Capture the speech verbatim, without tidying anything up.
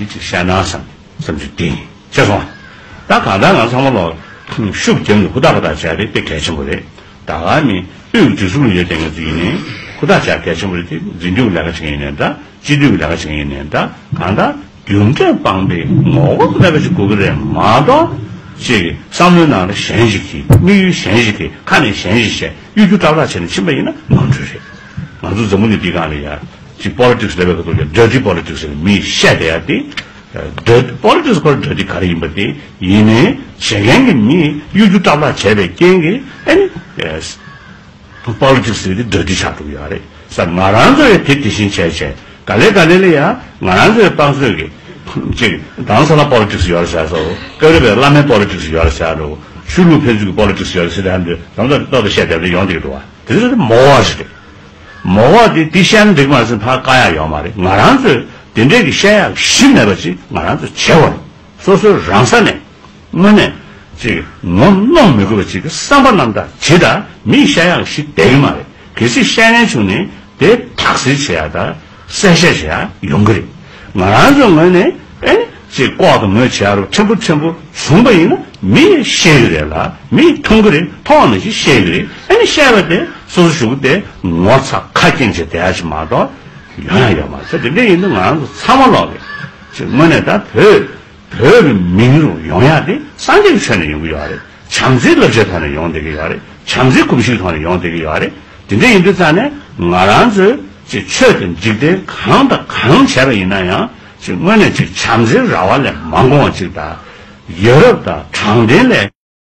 ཅིག་བཤད་ན་བསམ་བསམ་ཚུལ་དེ་ཡིན། ཤེས་སོང་། ད་གང་ལྟར་ང་ཚང་མ་ལོག་ཤུགས་རྒྱབ་ནས་ཧུར་ཐག་ཧུར་ཐག་བྱས་རེད། དཔེ་གལ་ཆེན་པོ་རེད། ད་ག་ནི་དབུས་སྒྲིག་འཛུགས་ལ་ཡོད་བསྡད་མཁན་ཚོ་ཡིན་ནའི་ཧུར་ཐག་བྱས་གལ་ཆེན་པོ་རེད་དེ། འཛིན་སྐྱོང་གི་ལས་ཀ་བྱེད་མཁན་ཡིན་ནའི་འདྲ། སྤྱི་འཐུས་ཀྱི་ལས་ཀ་བྱེད་མཁན་ཡིན་ནའི་འདྲ། གང་ལྟར་རྒྱུ་འབྲས་སྤངས་པའི་ངོ་བོ་མེད་པ་ཞིག་དགོས་ཀྱི་རེད་མ་གཏོགས། ཅིག་བསམ་བློའི་ནང་ལ་གཞན་ཞིག་གིས། དམིགས་ཡུལ་གཞན་ཞིག་གིས། ཁ་ནས་གཞན་ཞིག་བཤད། གཡོ་སྒྱུ་སྐྲག་ལག་བྱས་ནས་ཕྱིན་པ་ཡིན་ན་ནོར་འཁྲུལ་རེད། ང་ཚོ་འཛམ་བུ་གླིང་འདིའི་སྒང་ལ་ཡ་ཅིག་པོ་ལི་ཊིག་སི་ལབ་པའི་ཁ་ཐུག་ལ་ཌར་ཊི་པོ་ལི་ཊིག་སི་ཟེར་ནས་མིས་བཤད་བསྡད་ཡ་དེ། ཌར་ཊི་པོ་ལི་ཊིག་སི་ཁོ་རང་ཌར་ཊི་ག་རེ་ཡིན་པ་དེ་ཡིན་ནའི་བྱེད་མཁན་གྱི་མིས་གཡོ་སྒྱུ་སྐྲག་ལག་བྱས་པའི་རྐྱེན་གྱིས་ཨ་ནི་པོ་ལི་ཊིག་སི་ཟེར་དེ་ཌར་ཊི་ཆགས་འགྲོ་གི་ཡོད་རེད་ཟེར། ང་རང་ཚོ་ཡང་དེ་དེ་བཞིན་བྱས་བྱས། ག་ལེ་ག་ལེ་ལ་ཡ་ང་རང་ཚོའི་པང་གསོས་ཀྱི་ཅིག་རྡ་རམ་ས་ལ་པོ་ལི་ཊིག་སི་ཡོད་རེད་ཟེར་སོ། ཀ་རི་བའི་བླ་མའི་པོ་ལི་ཊིག་སི་ཡོད་རེད་ཟེར་རོ། ཆོས་ལུགས་ཕན་ཚུན་གྱི་པོ་ལི་ཊིག་སི་ཡོད་རེད་ཟེར་དེ་འདྲ་ཏོག་ཏོག་བཤད་བསྡད་ཡོང་བསྡད་ཀྱི་འདུག་བ། དེ་ཚོ་མོ་བ་ཞིག་རེད། མོ་བ་དེ་དེ་བཤད་ན་འགྲིག་མ་རེད་ཟེར་ཕར་བཀག་ཡག་ཡོད་མ་རེད། ང་རང་ཚོས་དེ་འདྲས་ཀྱི་བཤད་ཡག་གཞི་མེད་པ་ཅིག་ང་རང་ཚོས་བྱས་པ་རེད། སོ་སོའི་རང་ས་ནས་དངོས་གནས་ཅིག་ངོ་གནོང་མི་དགོས་པ་ཅིག་གི་བསམ་པ་རྣམ་དག་བྱེད། ད་མིས་བཤད་ཡག་གཞི་བསྡད་ཀྱི་མ་རེད། གལ་སྲིད་བཤད་མཁན་བྱུང་ནས་དེ་དག་སེལ་བྱེད་ཡག་དང་གསལ་བཤད་བྱེད་ཡག་ཡོང་གི་རེད། ང་རང་ཚོའི་ངོས་ནས་ཨེ་ནི་ཅིག་ལྐོག་དང་ངོས་བྱེད་ཡག་རུ་ཕྲན་བུ་ཕྲན་བུ་བྱུང་པ་ཡིན་ན་མིས་ཤེས་ཀྱི་རེད་ལ། མིས་མཐོང་གི་རེད། མཐོང་བ་ནང་བཞིན་ཤེས་ཀྱི་རེད། ཨེ་ནི་ཤེས་པ་དེ་སོ་སོ་ཞུ་གི་དེ་ངོ་ཚ་ཁ་སྐྱེངས་བྱས་བསྡད་ཡག་ཅིག་མ་གཏོགས་ཡོང་ཡག་ཡོད་མ་རེད། དེ་འདྲ་ཡིན་དུས་ང་རང་ཚོ་ཚང་མ་ལོག་གི་ཅིག་དངོས་གནས་ད་བོད་བོད་ཀྱི་མིང་རུ་ཡོང་ཡག་དེ་སངས་རྒྱས་ཀྱི་ཆོས་ནས་ཡོང་གི་ཡོད་རེད། བྱམས་བརྩེའི་བསླབ་བྱའི་ཐོག་ནས་ཡོང་བསྡད་ཀྱི་ཡོད་རེད། བྱམས་བརྩེའི་གོམས་གཤིས་ཐོག་ནས་ཡོང་བསྡད་ཀྱི་ཡོད་རེད། དེ་འདྲ་ཡིན་དུས་ཙང་ནས་ང་རང་ཚོས་ཅིག་ཆོས་དང་འཇིག་རྟེན་གང་དང་གང་བྱས་པ་ཡིན་ན་ཡང་ཅིག་དངོས་གནས་ཅིག་བྱམས་བརྩེའི་ར་བ་ལས་མ་འགོངས་པ་ཅིག་དང་། ཡ་རབས་དང་དྲང་བདེན་ལས།